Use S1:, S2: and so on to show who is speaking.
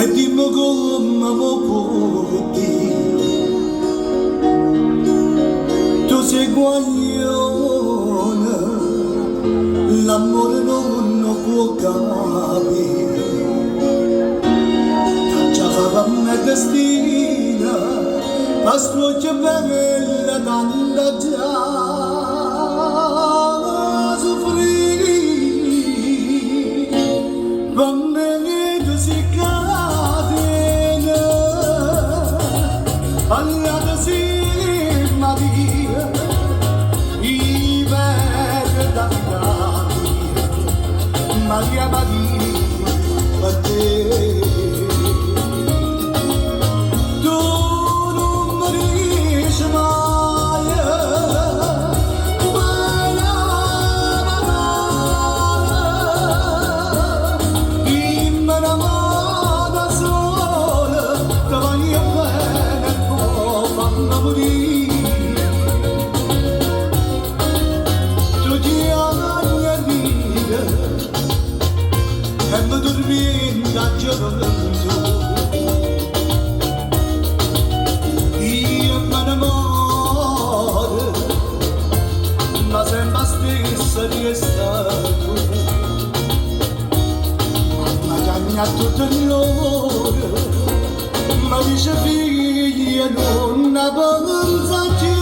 S1: E dimme comme m' 'o può dì. Tu sei guaglione, l'ammore nun 'o può capì. C'aggia fa pe me destino, ma st'uocchie belle tanta già suffrì. Pe me tu si catena, all'ate si Maria, i verde da vita mia, Maria Maria, per te. Tu nun me dice maje, bella parola, dimme na vota sola, te voglio bene e po' famme murì. Tu chiagne e ride e mi turmiente 'a gioventù. Io me ne moro, ma sempre 'a stessa rieste tu. Mamma chiagne a tutte l'ore, ma dice figlia nun 'a pensa cchiù.